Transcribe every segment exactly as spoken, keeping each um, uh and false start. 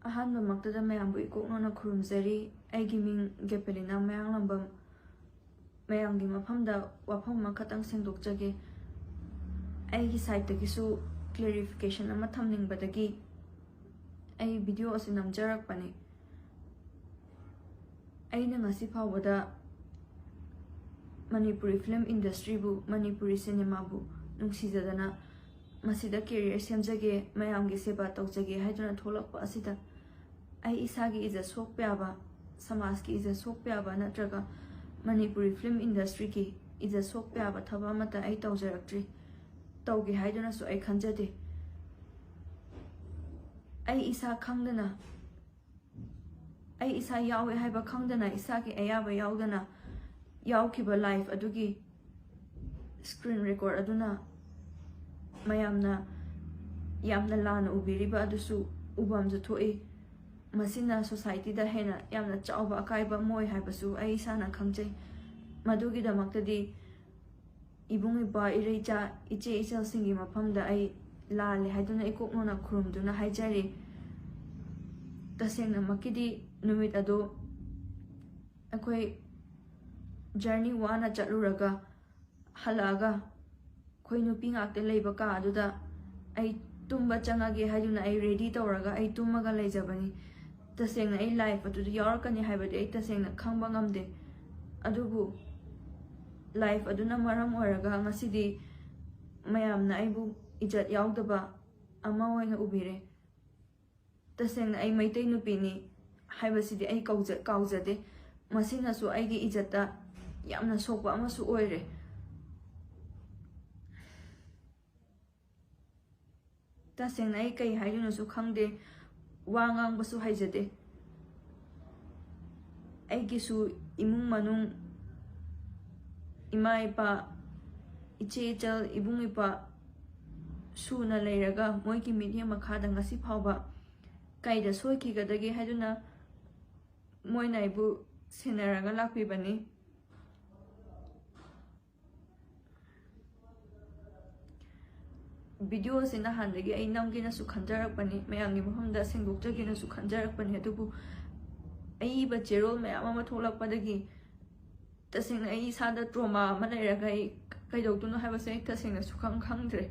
ꯑꯍꯥꯟꯕꯃꯛꯇꯗ ꯃꯌꯥꯝꯕꯨ ꯏꯀꯣꯛꯅꯅ ꯈꯨꯔꯨꯝꯖꯔꯤ꯫ ꯑꯩꯒꯤ ꯃꯤꯡ ꯒꯦꯄꯦꯂꯤꯅꯥ ꯃꯌꯥꯡꯂꯝꯕꯝ꯫ ꯃꯌꯥꯝꯒꯤ ꯃꯐꯝꯗ ꯋꯥꯐꯝ ꯑꯃꯈꯛꯇꯪ ꯁꯦꯡꯗꯣꯛꯆꯒꯦ꯫ ꯑꯩꯒꯤ ꯁꯥꯏꯠꯇꯒꯤꯁꯨ ꯀ꯭ꯂꯦꯔꯤꯐꯤꯀꯦꯁꯟ ꯑꯃ ꯊꯝꯅꯤꯡꯕꯗꯒꯤ ꯑꯩ ꯚꯤꯗꯤꯑꯣ ꯑꯁꯤ ꯅꯝꯖꯔꯛꯄꯅꯤ꯫ ꯑꯩꯅ ꯉꯁꯤ ꯐꯥꯎꯕꯗ ꯃꯅꯤꯄꯨꯔꯤ ꯐꯤꯂꯝ ꯏꯟꯗꯁꯇ꯭ꯔꯤꯕꯨ, ꯃꯅꯤꯄꯨꯔꯤ ꯁꯤꯅꯦꯃꯥꯕꯨ ꯅꯨꯡꯁꯤꯖꯗꯅ ꯃꯁꯤꯗ ꯀꯦꯔꯤꯌꯔ ꯁꯦꯝꯖꯒꯦ, ꯃꯌꯥꯝꯒꯤ ꯁꯦꯕꯥ ꯇꯧꯖꯒꯦ ꯍꯥꯏꯗꯨꯅ ꯊꯣꯛꯂꯛꯄ ꯑꯁꯤꯗ ꯑꯩ ꯏꯁꯥꯒꯤ ꯏꯖꯠ ꯁꯣꯛꯄ ꯌꯥꯕ, ꯁꯃꯥꯖꯀꯤ ꯏꯖꯠ ꯁꯣꯛꯄ ꯌꯥꯕ ꯅꯠꯇ꯭ꯔꯒ ꯃꯅꯤꯄꯨꯔꯤ ꯐꯤꯂꯝ ꯏꯟꯗꯁꯇ꯭ꯔꯤꯒꯤ ꯏꯖꯠ ꯁꯣꯛꯄ ꯌꯥꯕ ꯊꯕꯛ ꯑꯃꯠꯇ ꯑꯩ ꯇꯧꯖꯔꯛꯇ꯭ꯔꯤ꯫ ꯇꯧꯒꯦ ꯍꯥꯏꯗꯨꯅꯁꯨ ꯑꯩ ꯈꯟꯖꯗꯦ꯫ ꯑꯩ ꯏꯁꯥ ꯈꯪꯗꯅ, ꯑꯩ ꯏꯁꯥ ꯌꯥꯎꯋꯦ ꯍꯥꯏꯕ ꯈꯪꯗꯅ, ꯏꯁꯥꯒꯤ ꯑꯌꯥꯕ ꯌꯥꯎꯗꯅ ꯌꯥꯎꯈꯤꯕ ꯂꯥꯏꯐ ꯑꯗꯨꯒꯤ ꯁ꯭ꯀ꯭ꯔꯤꯟ ꯔꯦꯀꯣꯔꯠ ꯑꯗꯨꯅ ꯃꯌꯥꯝꯅ ꯌꯥꯝꯅ ꯂꯥꯟꯅ ꯎꯕꯤꯔꯤꯕ ꯑꯗꯨꯁꯨ ꯎꯕꯝꯁꯨ ꯊꯣꯛꯏ꯫ ꯃꯁꯤꯅ ꯁꯣꯁꯥꯏꯇꯤꯗ ꯍꯦꯟꯅ ꯌꯥꯝꯅ ꯆꯥꯎꯕ ꯑꯀꯥꯏꯕ ꯑꯃ ꯑꯣꯏ ꯍꯥꯏꯕꯁꯨ ꯑꯩ ꯏꯁꯥꯅ ꯈꯪꯖꯩ꯫ ꯃꯗꯨꯒꯤꯗꯃꯛꯇꯗꯤ ꯏꯕꯨꯡ ꯏꯄ꯭ꯋꯥ, ꯏꯔꯩꯆꯥ, ꯏꯆꯦ ꯏꯆꯜꯁꯤꯡꯒꯤ ꯃꯐꯝꯗ ꯑꯩ ꯂꯥꯜꯂꯦ ꯍꯥꯏꯗꯨꯅ ꯏꯀꯣꯛꯅꯅ ꯈꯨꯔꯨꯝꯗꯨꯅ ꯍꯥꯏꯖꯔꯤ꯫ ꯇꯁꯦꯡꯅꯃꯛꯀꯤꯗꯤ ꯅꯨꯃꯤꯠ ꯑꯗꯨ ꯑꯩꯈꯣꯏ ꯖꯔꯅꯤ ꯋꯥꯅ ꯆꯠꯂꯨꯔꯒ ꯍꯜꯂꯛꯑꯒ ꯑꯩꯈꯣꯏ ꯅꯨꯄꯤ ꯉꯥꯛꯇ ꯂꯩꯕ ꯀꯥ ꯑꯗꯨꯗ ꯑꯩ ꯇꯨꯝꯕ ꯆꯪꯉꯒꯦ ꯍꯥꯏꯗꯨꯅ ꯑꯩ ꯔꯦꯗꯤ ꯇꯧꯔꯒ ꯑꯩ ꯇꯨꯝꯃꯒ ꯂꯩꯖꯕꯅꯤ꯫ ꯇꯁꯦꯡꯅ ꯑꯩ ꯂꯥꯏꯐ ꯑꯗꯨꯗ ꯌꯥꯎꯔꯛꯀꯅꯤ ꯍꯥꯏꯕꯗꯤ ꯑꯩ ꯇꯁꯦꯡꯅ ꯈꯪꯕ ꯉꯝꯗꯦ꯫ ꯑꯗꯨꯕꯨ ꯂꯥꯏꯐ ꯑꯗꯨꯅ ꯃꯔꯝ ꯑꯣꯏꯔꯒ ꯉꯁꯤꯗꯤ ꯃꯌꯥꯝꯅ ꯑꯩꯕꯨ ꯏꯖꯠ ꯌꯥꯎꯗꯕ ꯑꯃ ꯑꯣꯏꯅ ꯎꯕꯤꯔꯦ꯫ ꯇꯁꯦꯡꯅ ꯑꯩ ꯃꯩꯇꯩ ꯅꯨꯄꯤꯅꯤ ꯍꯥꯏꯕꯁꯤꯗꯤ ꯑꯩ ꯀꯧꯖ-, ꯀꯥꯎꯖꯗꯦ꯫ ꯃꯁꯤꯅꯁꯨ ꯑꯩꯒꯤ ꯏꯖꯠꯇ ꯌꯥꯝꯅ ꯁꯣꯛꯄ ꯑꯃꯁꯨ ꯑꯣꯏꯔꯦ꯫ ꯇꯁꯦꯡꯅ ꯑꯩ ꯀꯩ ꯍꯥꯏꯗꯣꯏꯅꯣꯁꯨ ꯈꯪꯗꯦ, ꯋꯥ ꯉꯥꯡꯕꯁꯨ ꯍꯩꯖꯗꯦ꯫ ꯑꯩꯒꯤꯁꯨ ꯏꯃꯨꯡ ꯃꯅꯨꯡ, ꯏꯃꯥ ꯏꯄꯥ, ꯏꯆꯦ ꯏꯆꯜ, ꯏꯕꯨꯡ ꯏꯄ꯭ꯋꯥ ꯁꯨꯅ ꯂꯩꯔꯒ ꯃꯣꯏꯒꯤ ꯃꯤꯠꯌꯦꯡ ꯃꯈꯥꯗ ꯉꯁꯤ ꯐꯥꯎꯕ ꯀꯩꯗ ꯁꯣꯏꯈꯤꯒꯗꯒꯦ ꯍꯥꯏꯗꯨꯅ ꯃꯣꯏꯅ ꯑꯩꯕꯨ ꯁꯦꯟꯅꯔꯒ ꯂꯥꯛꯄꯤꯕꯅꯤ꯫ ꯚꯤꯗꯤꯑꯣꯁꯦ ꯅꯍꯥꯟꯗꯒꯤ ꯑꯩ ꯅꯝꯒꯦꯅꯁꯨ ꯈꯟꯖꯔꯛꯄꯅꯤ, ꯃꯌꯥꯝꯒꯤ ꯃꯐꯝꯗ ꯁꯦꯡꯗꯣꯛꯆꯒꯦꯅꯁꯨ ꯈꯟꯖꯔꯛꯄꯅꯤ꯫ ꯑꯗꯨꯕꯨ ꯑꯏꯕ ꯆꯦꯔꯣꯜ ꯃꯌꯥꯝ ꯑꯃ ꯊꯣꯛꯂꯛꯄꯗꯒꯤ ꯇꯁꯦꯡꯅ ꯑꯩ ꯏꯁꯥꯗ ꯇ꯭ꯔꯣꯃꯥ ꯑꯃ ꯂꯩꯔꯒ ꯑꯩ ꯀꯩꯗꯧꯗꯣꯏꯅꯣ ꯍꯥꯏꯕꯁꯦ ꯑꯩ ꯇꯁꯦꯡꯅ ꯁꯨꯈꯪ ꯈꯪꯗ꯭ꯔꯦ꯫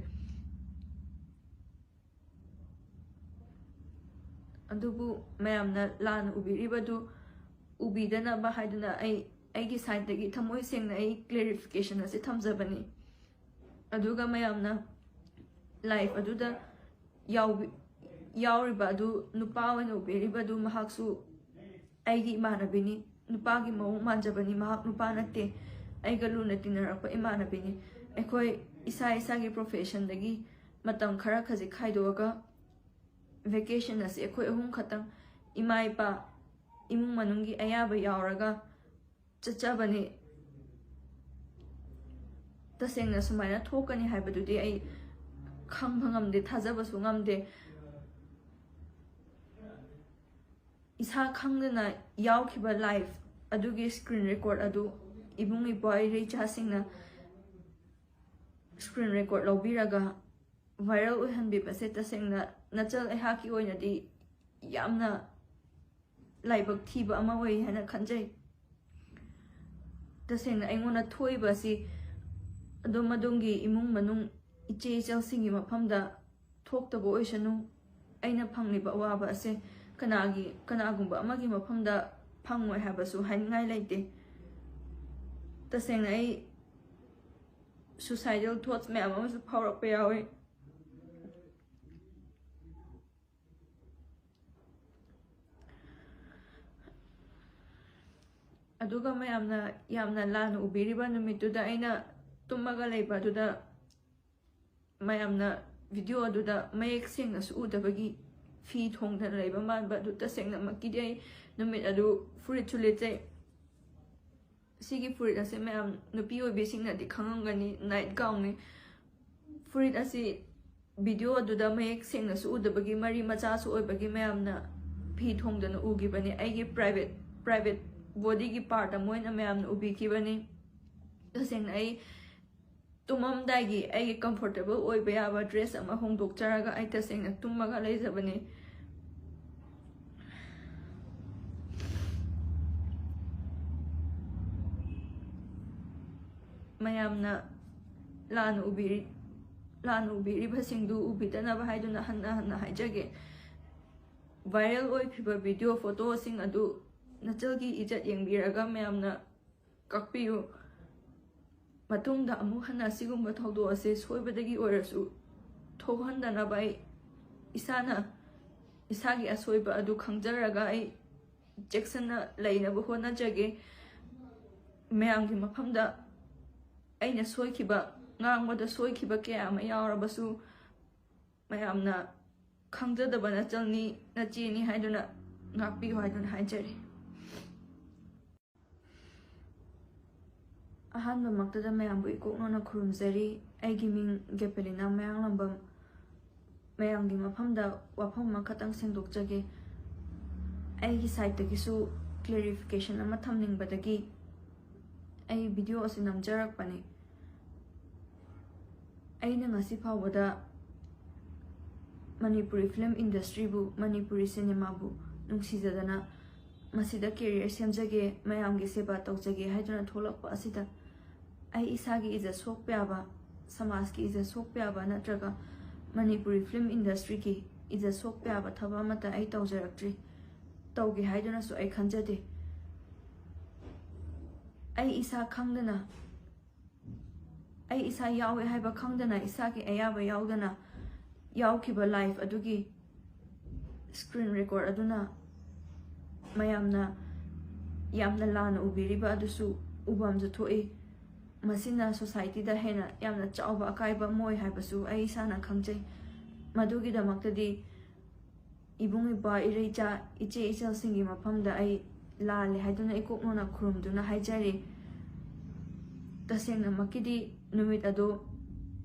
ꯑꯗꯨꯕꯨ ꯃꯌꯥꯝꯅ ꯂꯥꯟꯅ ꯎꯕꯤꯔꯤꯕꯗꯨ ꯎꯕꯤꯗꯅꯕ ꯍꯥꯏꯗꯨꯅ ꯑꯩ ꯑꯩꯒꯤ ꯁꯥꯏꯠꯇꯒꯤ ꯊꯃꯣꯏ ꯁꯦꯡꯅ ꯑꯩ ꯀ꯭ꯂꯦꯔꯤꯐꯤꯀꯦꯁꯟ ꯑꯁꯤ ꯊꯝꯖꯕꯅꯤ꯫ ꯑꯗꯨꯒ ꯃꯌꯥꯝꯅ ꯂꯥꯏꯐ ꯑꯗꯨꯗ ꯌꯥꯎꯕꯤ- ꯌꯥꯎꯔꯤꯕ ꯑꯗꯨ ꯅꯨꯄꯥ ꯑꯣꯏꯅ ꯎꯕꯤꯔꯤꯕ ꯑꯗꯨ ꯃꯍꯥꯛꯁꯨ ꯑꯩꯒꯤ ꯏꯃꯥꯟꯅꯕꯤꯅꯤ, ꯅꯨꯄꯥꯒꯤ ꯃꯑꯣꯡ ꯃꯥꯟꯖꯕꯅꯤ꯫ ꯃꯍꯥꯛ ꯅꯨꯄꯥ ꯅꯠꯇꯦ, ꯑꯩꯒ ꯂꯨꯅ ꯇꯤꯟꯅꯔꯛꯄ ꯏꯃꯥꯟꯅꯕꯤꯅꯤ꯫ ꯑꯩꯈꯣꯏ ꯏꯁꯥ ꯏꯁꯥꯒꯤ ꯄ꯭ꯔꯣꯐꯦꯁꯟꯗꯒꯤ ꯃꯇꯝ ꯈꯔ ꯈꯖꯤꯛ ꯈꯥꯏꯗꯣꯛꯑꯒ ꯚꯦꯀꯦꯁꯟ ꯑꯁꯤ ꯑꯩꯈꯣꯏ ꯑꯍꯨꯝ ꯈꯛꯇꯪ, ꯏꯃꯥ ꯏꯄꯥ, ꯏꯃꯨꯡ ꯃꯅꯨꯡꯒꯤ ꯑꯌꯥꯕ ꯌꯥꯎꯔꯒ ꯆꯠꯆꯕꯅꯤ꯫ ꯇꯁꯦꯡꯅ ꯁꯨꯃꯥꯏꯅ ꯊꯣꯛꯀꯅꯤ ꯍꯥꯏꯕꯗꯨꯗꯤ ꯑꯩ ꯈꯪꯕ ꯉꯝꯗꯦ, ꯊꯥꯖꯕꯁꯨ ꯉꯝꯗꯦ꯫ ꯏꯁꯥ ꯈꯪꯗꯅ ꯌꯥꯎꯈꯤꯕ ꯂꯥꯏꯐ ꯑꯗꯨꯒꯤ ꯁ꯭ꯀ꯭ꯔꯤꯟ ꯔꯦꯀꯣꯔꯠ ꯑꯗꯨ ꯏꯕꯨꯡ ꯏꯄ꯭ꯋꯥ ꯏꯔꯩꯆꯥꯁꯤꯡꯅ ꯁ꯭ꯀ꯭ꯔꯤꯟ ꯔꯦꯀꯣꯔꯠ ꯂꯧꯕꯤꯔꯒ ꯚꯥꯏꯔꯦꯜ ꯑꯣꯏꯍꯟꯕꯤꯕꯁꯦ ꯇꯁꯦꯡꯅ ꯅꯆꯜ ꯑꯩꯍꯥꯛꯀꯤ ꯑꯣꯏꯅꯗꯤ ꯌꯥꯝꯅ ꯂꯥꯏꯕꯛ ꯊꯤꯕ ꯑꯃ ꯑꯣꯏ ꯍꯥꯏꯅ ꯈꯟꯖꯩ꯫ ꯇꯁꯦꯡꯅ ꯑꯩꯉꯣꯟꯗ ꯊꯣꯛꯏꯕ ꯑꯁꯤ ꯑꯗꯣꯝ ꯑꯗꯣꯝꯒꯤ ꯏꯃꯨꯡ ꯃꯅꯨꯡ, ꯏꯆꯦ ꯏꯆꯜꯁꯤꯡꯒꯤ ꯃꯐꯝꯗ ꯊꯣꯛꯇꯕ ꯑꯣꯏꯁꯅꯨ꯫ ꯑꯩꯅ ꯐꯪꯂꯤꯕ ꯑꯋꯥꯕ ꯑꯁꯦ ꯀꯅꯥꯒꯤ, ꯀꯅꯥꯒꯨꯝꯕ ꯑꯃꯒꯤ ꯃꯐꯝꯗ ꯐꯪꯉꯣꯏ ꯍꯥꯏꯕꯁꯨ ꯍꯥꯏꯅꯤꯡꯉꯥꯏ ꯂꯩꯇꯦ꯫ ꯇꯁꯦꯡꯅ ꯑꯩ ꯁꯨꯁꯥꯏꯗꯦꯜ ꯊꯣꯠꯁ ꯃꯌꯥꯝ ꯑꯃꯁꯨ ꯐꯥꯎꯔꯛꯄ ꯌꯥꯎꯋꯤ꯫ ꯑꯗꯨꯒ ꯃꯌꯥꯝꯅ ꯌꯥꯝꯅ ꯂꯥꯟꯅ ꯎꯕꯤꯔꯤꯕ ꯅꯨꯃꯤꯠꯇꯨꯗ ꯑꯩꯅ ꯇꯨꯝꯃꯒ ꯂꯩꯕ ꯑꯗꯨꯗ ꯃꯌꯥꯝꯅ ꯚꯤꯗꯤꯑꯣ ꯑꯗꯨꯗ ꯃꯌꯦꯛ ꯁꯦꯡꯅꯁꯨ ꯎꯗꯕꯒꯤ ꯐꯤ ꯊꯣꯡꯗꯅ ꯂꯩꯕ ꯃꯥꯟꯕ꯫ ꯑꯗꯨ ꯇꯁꯦꯡꯅꯃꯛꯀꯤꯗꯤ ꯑꯩ ꯅꯨꯃꯤꯠ ꯑꯗꯨ ꯐꯨꯔꯤꯠꯁꯨ ꯂꯤꯠꯆꯩ꯫ ꯁꯤꯒꯤ ꯐꯨꯔꯤꯠ ꯑꯁꯦ ꯃꯌꯥꯝ ꯅꯨꯄꯤ ꯑꯣꯏꯕꯤꯁꯤꯡꯅꯗꯤ ꯈꯪꯉꯝꯒꯅꯤ, ꯅꯥꯏꯠ ꯒꯥꯎꯟꯅꯤ꯫ ꯐꯨꯔꯤꯠ ꯑꯁꯤ ꯚꯤꯗꯤꯑꯣ ꯑꯗꯨꯗ ꯃꯌꯦꯛ ꯁꯦꯡꯅꯁꯨ ꯎꯗꯕꯒꯤ, ꯃꯔꯤ ꯃꯆꯥꯁꯨ ꯑꯣꯏꯕꯒꯤ ꯃꯌꯥꯝꯅ ꯐꯤ ꯊꯣꯡꯗꯅ ꯎꯈꯤꯕꯅꯤ꯫ ꯑꯩꯒꯤ ꯄ꯭ꯔꯥꯏꯚꯦꯠ, ꯄ꯭ꯔꯥꯏꯚꯦꯠ ꯕꯣꯗꯤꯒꯤ ꯄꯥꯔꯠ ꯑꯃ ꯑꯣꯏꯅ ꯃꯌꯥꯝꯅ ꯎꯕꯤꯈꯤꯕꯅꯤ꯫ ꯇꯁꯦꯡꯅ ꯑꯩ ꯇꯨꯝꯃꯝꯗꯥꯏꯒꯤ ꯑꯩꯒꯤ comfortable ꯑꯣꯏꯕ ꯌꯥꯕ dress ꯑꯃ ꯍꯣꯡꯗꯣꯛꯆꯔꯒ ꯑꯩ ꯇꯁꯦꯡꯅ ꯇꯨꯝꯃꯒ ꯂꯩꯖꯕꯅꯤ꯫ ꯃꯌꯥꯝꯅ ꯂꯥꯟꯅ ꯎꯕꯤꯔꯤ, ꯂꯥꯟꯅ ꯎꯕꯤꯔꯤꯕꯁꯤꯡꯗꯨ ꯎꯕꯤꯗꯅꯕ ꯍꯥꯏꯗꯨꯅ ꯍꯟꯅ ꯍꯟꯅ ꯍꯥꯏꯖꯒꯦ꯫ Viral ꯑꯣꯏꯈꯤꯕ video, photoꯁꯤꯡ ꯑꯗꯨ ꯅꯆꯜꯒꯤ ꯏꯖꯠ ꯌꯦꯡꯕꯤꯔꯒ ꯃꯌꯥꯝꯅ ꯀꯛꯄꯤꯌꯨ꯫ ꯃꯇꯨꯡꯗ ꯑꯃꯨꯛ ꯍꯟꯅ ꯑꯁꯤꯒꯨꯝꯕ ꯊꯧꯗꯣꯛ ꯑꯁꯤ ꯁꯣꯏꯕꯗꯒꯤ ꯑꯣꯏꯔꯁꯨ ꯊꯣꯛꯍꯟꯗꯅꯕ ꯑꯩ ꯏꯁꯥꯅ ꯏꯁꯥꯒꯤ ꯑꯁꯣꯏꯕ ꯑꯗꯨ ꯈꯪꯖꯔꯒ ꯑꯩ ꯆꯦꯛꯁꯤꯟꯅ ꯂꯩꯅꯕ ꯍꯣꯠꯅꯖꯒꯦ꯫ ꯃꯌꯥꯝꯒꯤ ꯃꯐꯝꯗ ꯑꯩꯅ ꯁꯣꯏꯈꯤꯕ, ꯉꯥꯡꯕꯗ ꯁꯣꯏꯈꯤꯕ ꯀꯌꯥ ꯑꯃ ꯌꯥꯎꯔꯕꯁꯨ, ꯃꯌꯥꯝꯅ ꯈꯪꯖꯗꯕ ꯅꯆꯜꯅꯤ, ꯅꯆꯦꯅꯤ ꯍꯥꯏꯗꯨꯅ ꯉꯥꯛꯄꯤꯌꯨ ꯍꯥꯏꯗꯨꯅ ꯍꯥꯏꯖꯔꯤ꯫ ꯑꯍꯥꯟꯕꯃꯛꯇꯗ ꯃꯌꯥꯝꯕꯨ ꯏꯀꯣꯛꯅꯣꯅ ꯈꯨꯔꯨꯝꯖꯔꯤ꯫ ꯑꯩꯒꯤ ꯃꯤꯡ ꯒꯦꯄꯦꯂꯤꯅꯥ ꯃꯌꯥꯡꯂꯝꯕꯝ꯫ ꯃꯌꯥꯝꯒꯤ ꯃꯐꯝꯗ ꯋꯥꯐꯝ ꯑꯃꯈꯛꯇꯪ ꯁꯦꯡꯗꯣꯛꯆꯒꯦ꯫ ꯑꯩꯒꯤ sideꯇꯒꯤꯁꯨ clarification ꯑꯃ ꯊꯝꯅꯤꯡꯕꯗꯒꯤ ꯑꯩ video ꯑꯁꯤ ꯅꯝꯖꯔꯛꯄꯅꯤ꯫ ꯑꯩꯅ ꯉꯁꯤ ꯐꯥꯎꯕꯗ ꯃꯅꯤꯄꯨꯔꯤ film industryꯕꯨ, ꯃꯅꯤꯄꯨꯔꯤ cinemaꯕꯨ ꯅꯨꯡꯁꯤꯖꯗꯅ ꯃꯁꯤꯗ career ꯁꯦꯝꯖꯒꯦ, ꯃꯌꯥꯝꯒꯤ ꯁꯦꯕꯥ ꯇꯧꯖꯒꯦ ꯍꯥꯏꯗꯨꯅ ꯊꯣꯛꯂꯛꯄ ꯑꯁꯤꯗ ꯑꯩ ꯏꯁꯥꯒꯤ ꯏꯖꯠ ꯁꯣꯛꯄ ꯌꯥꯕ, ꯁꯃꯥꯖꯀꯤ ꯏꯖꯠ ꯁꯣꯛꯄ ꯌꯥꯕ ꯅꯠꯇ꯭ꯔꯒ ꯃꯅꯤꯄꯨꯔꯤ film industryꯒꯤ ꯏꯖꯠ ꯁꯣꯛꯄ ꯌꯥꯕ ꯊꯕꯛ ꯑꯃꯠꯇ ꯑꯩ ꯇꯧꯖꯔꯛꯇ꯭ꯔꯤ, ꯇꯧꯒꯦ ꯍꯥꯏꯗꯨꯅꯁꯨ ꯑꯩ ꯈꯟꯖꯗꯦ꯫ ꯑꯩ ꯏꯁꯥ ꯈꯪꯗꯅ, ꯑꯩ ꯏꯁꯥ ꯌꯥꯎꯋꯦ ꯍꯥꯏꯕ ꯈꯪꯗꯅ, ꯏꯁꯥꯒꯤ ꯑꯌꯥꯕ ꯌꯥꯎꯗꯅ ꯌꯥꯎꯈꯤꯕ live ꯑꯗꯨꯒꯤ screen record ꯑꯗꯨꯅ ꯃꯌꯥꯝꯅ ꯌꯥꯝꯅ ꯂꯥꯟꯅ ꯎꯕꯤꯔꯤꯕ ꯑꯗꯨꯁꯨ ꯎꯕꯝꯁꯨ ꯊꯣꯛꯏ꯫ ꯃꯁꯤꯅ societyꯗ ꯍꯦꯟꯅ ꯌꯥꯝꯅ ꯆꯥꯎꯕ ꯑꯀꯥꯏꯕ ꯑꯃ ꯑꯣꯏ ꯍꯥꯏꯕꯁꯨ ꯑꯩ ꯏꯁꯥꯅ ꯈꯪꯖꯩ꯫ ꯃꯗꯨꯒꯤꯗꯃꯛꯇꯗꯤ ꯏꯕꯨꯡ ꯏꯄ꯭ꯋꯥ, ꯏꯔꯩꯆꯥ, ꯏꯆꯦ ꯏꯆꯜꯁꯤꯡꯒꯤ ꯃꯐꯝꯗ ꯑꯩ ꯂꯥꯜꯂꯦ ꯍꯥꯏꯗꯨꯅ ꯏꯀꯣꯛꯅꯣꯅ ꯈꯨꯔꯨꯝꯗꯨꯅ ꯍꯥꯏꯖꯔꯤ꯫ ꯇꯁꯦꯡꯅꯃꯛꯀꯤꯗꯤ ꯅꯨꯃꯤꯠ ꯑꯗꯨ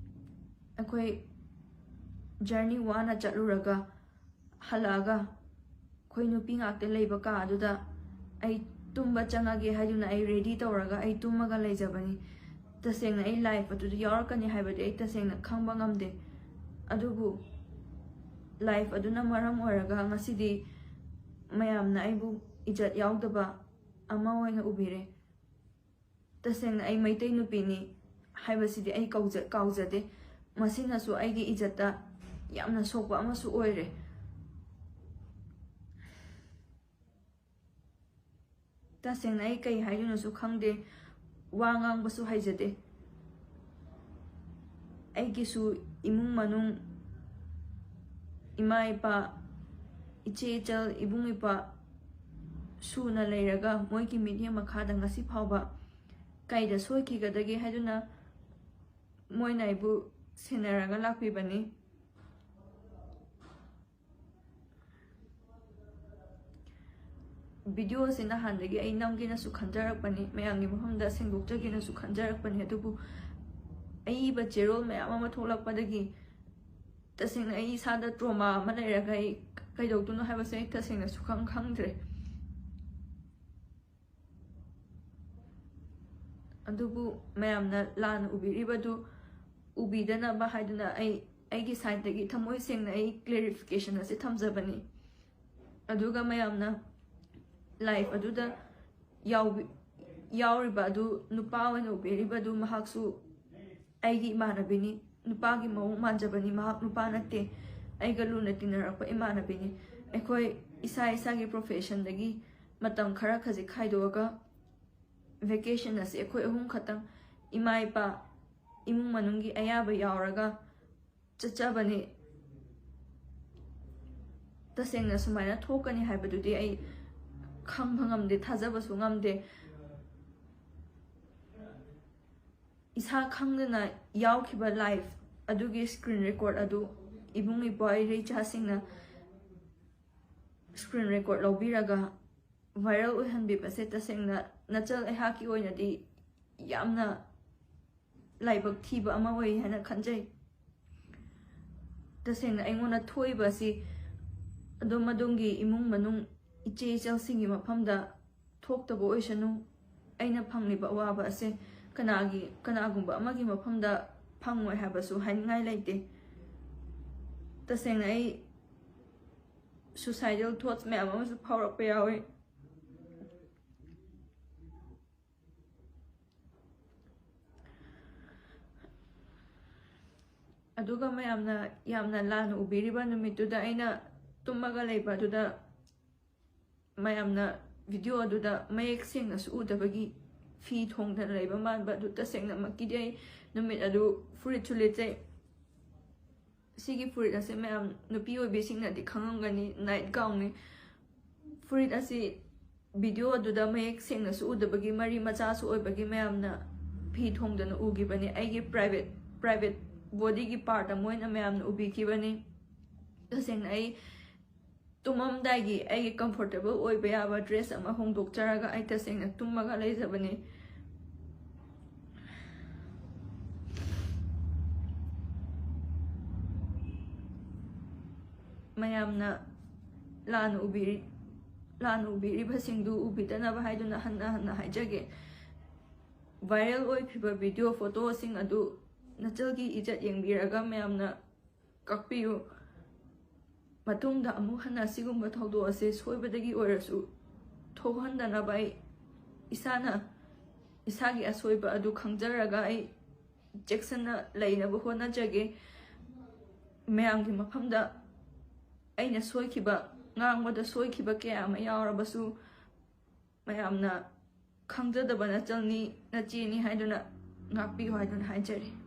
ꯑꯩꯈꯣꯏ journey ꯋꯥꯅ ꯆꯠꯂꯨꯔꯒ ꯍꯜꯂꯛꯑꯒ ꯑꯩꯈꯣꯏ ꯅꯨꯄꯤ ꯉꯥꯛꯇ ꯂꯩꯕ ꯀꯥ ꯑꯗꯨꯗ ꯑꯩ ꯇꯨꯝꯕ ꯆꯪꯉꯒꯦ ꯍꯥꯏꯗꯨꯅ ꯑꯩ ready ꯇꯧꯔꯒ ꯑꯩ ꯇꯨꯝꯃꯒ ꯂꯩꯖꯕꯅꯤ꯫ ꯇꯁꯦꯡꯅ ꯑꯩ ꯂꯥꯏꯐ ꯑꯗꯨꯗ ꯌꯥꯎꯔꯛꯀꯅꯤ ꯍꯥꯏꯕꯗꯤ ꯑꯩ ꯇꯁꯦꯡꯅ ꯈꯪꯕ ꯉꯝꯗꯦ꯫ ꯑꯗꯨꯕꯨ ꯂꯥꯏꯐ ꯑꯗꯨꯅ ꯃꯔꯝ ꯑꯣꯏꯔꯒ ꯉꯁꯤꯗꯤ ꯃꯌꯥꯝꯅ ꯑꯩꯕꯨ ꯏꯖꯠ ꯌꯥꯎꯗꯕ ꯑꯃ ꯑꯣꯏꯅ ꯎꯕꯤꯔꯦ꯫ ꯇꯁꯦꯡꯅ ꯑꯩ ꯃꯩꯇꯩ ꯅꯨꯄꯤꯅꯤ ꯍꯥꯏꯕꯁꯤꯗꯤ ꯑꯩ ꯀꯧꯖ-, ꯀꯥꯎꯖꯗꯦ꯫ ꯃꯁꯤꯅꯁꯨ ꯑꯩꯒꯤ ꯏꯖꯠꯇ ꯌꯥꯝꯅ ꯁꯣꯛꯄ ꯑꯃꯁꯨ ꯑꯣꯏꯔꯦ꯫ ꯇꯁꯦꯡꯅ ꯑꯩ ꯀꯩ ꯍꯥꯏꯗꯣꯏꯅꯣꯁꯨ ꯈꯪꯗꯦ, ꯋꯥ ꯉꯥꯡꯕꯁꯨ ꯍꯩꯖꯗꯦ꯫ ꯑꯩꯒꯤꯁꯨ ꯏꯃꯨꯡ ꯃꯅꯨꯡ, ꯏꯃꯥ ꯏꯄꯥ, ꯏꯆꯦ ꯏꯆꯜ, ꯏꯕꯨꯡ ꯏꯄ꯭ꯋꯥ ꯁꯨꯅ ꯂꯩꯔꯒ ꯃꯣꯏꯒꯤ ꯃꯤꯠꯌꯦꯡ ꯃꯈꯥꯗ ꯉꯁꯤ ꯐꯥꯎꯕ ꯀꯩꯗ ꯁꯣꯏꯈꯤꯒꯗꯒꯦ ꯍꯥꯏꯗꯨꯅ ꯃꯣꯏꯅ ꯑꯩꯕꯨ ꯁꯦꯟꯅꯔꯒ ꯂꯥꯛꯄꯤꯕꯅꯤ꯫ ꯚꯤꯗꯤꯑꯣꯁꯤ ꯅꯍꯥꯟꯗꯒꯤ ꯑꯩ ꯅꯝꯒꯦꯅꯁꯨ ꯈꯟꯖꯔꯛꯄꯅꯤ, ꯃꯌꯥꯝꯒꯤ ꯃꯐꯝꯗ ꯁꯦꯡꯗꯣꯛꯆꯒꯦꯅꯁꯨ ꯈꯟꯖꯔꯛꯄꯅꯤ꯫ ꯑꯗꯨꯕꯨ ꯑꯏꯕ ꯆꯦꯔꯣꯜ ꯃꯌꯥꯝ ꯑꯃ ꯊꯣꯛꯂꯛꯄꯗꯒꯤ ꯇꯁꯦꯡꯅ ꯑꯩ ꯏꯁꯥꯗ ꯇ꯭ꯔꯣꯃꯥ ꯑꯃ ꯂꯩꯔꯒ ꯑꯩ ꯀꯩꯗꯧꯗꯣꯏꯅꯣ ꯍꯥꯏꯕꯁꯦ ꯑꯩ ꯇꯁꯦꯡꯅ ꯁꯨꯈꯪ ꯈꯪꯗ꯭ꯔꯦ꯫ ꯑꯗꯨꯕꯨ ꯃꯌꯥꯝꯅ ꯂꯥꯟꯅ ꯎꯕꯤꯔꯤꯕꯗꯨ ꯎꯕꯤꯗꯅꯕ ꯍꯥꯏꯗꯨꯅ ꯑꯩ ꯑꯩꯒꯤ ꯁꯥꯏꯠꯇꯒꯤ ꯊꯃꯣꯏ ꯁꯦꯡꯅ ꯑꯩ ꯀ꯭ꯂꯦꯔꯤꯐꯤꯀꯦꯁꯟ ꯑꯁꯤ ꯊꯝꯖꯕꯅꯤ꯫ ꯑꯗꯨꯒ ꯃꯌꯥꯝꯅ ꯂꯥꯏꯐ ꯑꯗꯨꯗ ꯌꯥꯎꯕꯤ-, ꯌꯥꯎꯔꯤꯕ ꯑꯗꯨ ꯅꯨꯄꯥ ꯑꯣꯏꯅ ꯎꯕꯤꯔꯤꯕ ꯑꯗꯨ ꯃꯍꯥꯛꯁꯨ ꯑꯩꯒꯤ ꯏꯃꯥꯟꯅꯕꯤꯅꯤ, ꯅꯨꯄꯥꯒꯤ ꯃꯑꯣꯡ ꯃꯥꯟꯖꯕꯅꯤ, ꯃꯍꯥꯛ ꯅꯨꯄꯥ ꯅꯠꯇꯦ, ꯑꯩꯒ ꯂꯨꯅ ꯇꯤꯟꯅꯔꯛꯄ ꯏꯃꯥꯟꯅꯕꯤꯅꯤ꯫ ꯑꯩꯈꯣꯏ ꯏꯁꯥ ꯏꯁꯥꯒꯤ ꯄ꯭ꯔꯣꯐꯦꯁꯟꯗꯒꯤ ꯃꯇꯝ ꯈꯔ ꯈꯖꯤꯛ ꯈꯥꯏꯗꯣꯛꯑꯒ ꯚꯦꯀꯦꯁꯟ ꯑꯁꯤ ꯑꯩꯈꯣꯏ ꯑꯍꯨꯝ ꯈꯛꯇꯪ ꯏꯃꯥ ꯏꯄꯥ ꯏꯃꯨꯡ ꯃꯅꯨꯡꯒꯤ ꯑꯌꯥꯕ ꯌꯥꯎꯔꯒ ꯆꯠꯆꯕꯅꯤ꯫ ꯇꯁꯦꯡꯅ ꯁꯨꯃꯥꯏꯅ ꯊꯣꯛꯀꯅꯤ ꯍꯥꯏꯕꯗꯨꯗꯤ ꯑꯩ ꯈꯪꯕ ꯉꯝꯗꯦ, ꯊꯥꯖꯕꯁꯨ ꯉꯝꯗꯦ꯫ ꯏꯁꯥ ꯈꯪꯗꯅ ꯌꯥꯎꯈꯤꯕ ꯂꯥꯏꯐ ꯑꯗꯨꯒꯤ ꯁ꯭ꯀ꯭ꯔꯤꯟ ꯔꯦꯀꯣꯔꯠ ꯑꯗꯨ ꯏꯕꯨꯡ ꯏꯄ꯭ꯋꯥ ꯏꯔꯩꯆꯥꯁꯤꯡꯅ ꯁ꯭ꯀ꯭ꯔꯤꯟ ꯔꯦꯀꯣꯔꯠ ꯂꯧꯕꯤꯔꯒ ꯚꯥꯏꯔꯦꯜ ꯑꯣꯏꯍꯟꯕꯤꯕꯁꯦ ꯇꯁꯦꯡꯅ ꯅꯆꯜ ꯑꯩꯍꯥꯛꯀꯤ ꯑꯣꯏꯅꯗꯤ ꯌꯥꯝꯅ ꯂꯥꯏꯕꯛ ꯊꯤꯕ ꯑꯃ ꯑꯣꯏ ꯍꯥꯏꯅ ꯈꯟꯖꯩ꯫ ꯇꯁꯦꯡꯅ ꯑꯩꯉꯣꯟꯗ ꯊꯣꯛꯏꯕ ꯑꯁꯤ ꯑꯗꯣꯝ ꯑꯗꯣꯝꯒꯤ ꯏꯃꯨꯡ ꯃꯅꯨꯡ, ꯏꯆꯦ ꯏꯆꯜꯁꯤꯡꯒꯤ ꯃꯐꯝꯗ ꯊꯣꯛꯇꯕ ꯑꯣꯏꯁꯅꯨ꯫ ꯑꯩꯅ ꯐꯪꯂꯤꯕ ꯑꯋꯥꯕ ꯑꯁꯦ ꯀꯅꯥꯒꯤ, ꯀꯅꯥꯒꯨꯝꯕ ꯑꯃꯒꯤ ꯃꯐꯝꯗ ꯐꯪꯉꯣꯏ ꯍꯥꯏꯕꯁꯨ ꯍꯥꯏꯅꯤꯡꯉꯥꯏ ꯂꯩꯇꯦ꯫ ꯇꯁꯦꯡꯅ ꯑꯩ suicidal thoughts ꯃꯌꯥꯝ ꯑꯃꯁꯨ ꯐꯥꯎꯔꯛꯄ ꯌꯥꯎꯋꯤ꯫ ꯑꯗꯨꯒ ꯃꯌꯥꯝꯅ ꯌꯥꯝꯅ ꯂꯥꯟꯅ ꯎꯕꯤꯔꯤꯕ ꯅꯨꯃꯤꯠꯇꯨꯗ ꯑꯩꯅ ꯇꯨꯝꯃꯒ ꯂꯩꯕ ꯑꯗꯨꯗ ꯃꯌꯥꯝꯅ video ꯑꯗꯨꯗ ꯃꯌꯦꯛ ꯁꯦꯡꯅꯁꯨ ꯎꯗꯕꯒꯤ ꯐꯤ ꯊꯣꯡꯗꯅ ꯂꯩꯕ ꯃꯥꯟꯕ ꯑꯗꯨ ꯇꯁꯦꯡꯅꯃꯛꯀꯤꯗꯤ ꯑꯩ ꯅꯨꯃꯤꯠ ꯑꯗꯨ ꯐꯨꯔꯤꯠꯁꯨ ꯂꯤꯠꯆꯩ꯫ ꯁꯤꯒꯤ ꯐꯨꯔꯤꯠ ꯑꯁꯦ ꯃꯌꯥꯝ ꯅꯨꯄꯤ ꯑꯣꯏꯕꯤꯁꯤꯡꯅꯗꯤ ꯈꯪꯉꯝꯒꯅꯤ, night gownꯅꯤ꯫ ꯐꯨꯔꯤꯠ ꯑꯁꯤ video ꯑꯗꯨꯗ ꯃꯌꯦꯛ ꯁꯦꯡꯅꯁꯨ ꯎꯗꯕꯒꯤ ꯃꯔꯤ ꯃꯆꯥꯁꯨ ꯑꯣꯏꯕꯒꯤ ꯃꯌꯥꯝꯅ ꯐꯤ ꯊꯣꯡꯗꯅ ꯎꯈꯤꯕꯅꯤ꯫ ꯑꯩꯒꯤ private, private bodyꯒꯤ part ꯑꯃ ꯑꯣꯏꯅ ꯃꯌꯥꯝꯅ ꯎꯕꯤꯈꯤꯕꯅꯤ꯫ ꯇꯁꯦꯡꯅ ꯑꯩ ꯇꯨꯝꯃꯝꯗꯥꯏꯒꯤ ꯑꯩꯒꯤ comfortable ꯑꯣꯏꯕ ꯌꯥꯕ dress ꯑꯃ ꯍꯣꯡꯗꯣꯛꯆꯔꯒ ꯑꯩ ꯇꯁꯦꯡꯅ ꯇꯨꯝꯃꯒ ꯂꯩꯖꯕꯅꯤ꯫ ꯃꯌꯥꯝꯅ ꯂꯥꯟꯅ ꯎꯕꯤꯔꯤ, ꯂꯥꯟꯅ ꯎꯕꯤꯔꯤꯕꯁꯤꯡꯗꯨ ꯎꯕꯤꯗꯅꯕ ꯍꯥꯏꯗꯨꯅ ꯍꯟꯅ ꯍꯟꯅ ꯍꯥꯏꯖꯒꯦ꯫ Viral ꯑꯣꯏꯈꯤꯕ video photoꯁꯤꯡ ꯑꯗꯨ ꯅꯆꯜꯒꯤ ꯏꯖꯠ ꯌꯦꯡꯕꯤꯔꯒ ꯃꯌꯥꯝꯅ ꯀꯛꯄꯤꯌꯨ꯫ ꯃꯇꯨꯡꯗ ꯑꯃꯨꯛ ꯍꯟꯅ ꯑꯁꯤꯒꯨꯝꯕ ꯊꯧꯗꯣꯛ ꯑꯁꯦ ꯁꯣꯏꯕꯗꯒꯤ ꯑꯣꯏꯔꯁꯨ ꯊꯣꯛꯍꯟꯗꯅꯕ ꯑꯩ ꯏꯁꯥꯅ ꯏꯁꯥꯒꯤ ꯑꯁꯣꯏꯕ ꯑꯗꯨ ꯈꯪꯖꯔꯒ ꯑꯩ ꯆꯦꯛꯁꯤꯟꯅ ꯂꯩꯅꯕ ꯍꯣꯠꯅꯖꯒꯦ꯫ ꯃꯌꯥꯝꯒꯤ ꯃꯐꯝꯗ ꯑꯩꯅ ꯁꯣꯏꯈꯤꯕ, ꯉꯥꯡꯕꯗ ꯁꯣꯏꯈꯤꯕ ꯀꯌꯥ ꯑꯃ ꯌꯥꯎꯔꯕꯁꯨ ꯃꯌꯥꯝꯅ ꯈꯪꯖꯗꯕ ꯅꯆꯜꯅꯤ, ꯅꯆꯦꯅꯤ ꯍꯥꯏꯗꯨꯅ ꯉꯥꯛꯄꯤꯌꯨ ꯍꯥꯏꯗꯨꯅ ꯍꯥꯏꯖꯔꯤ꯫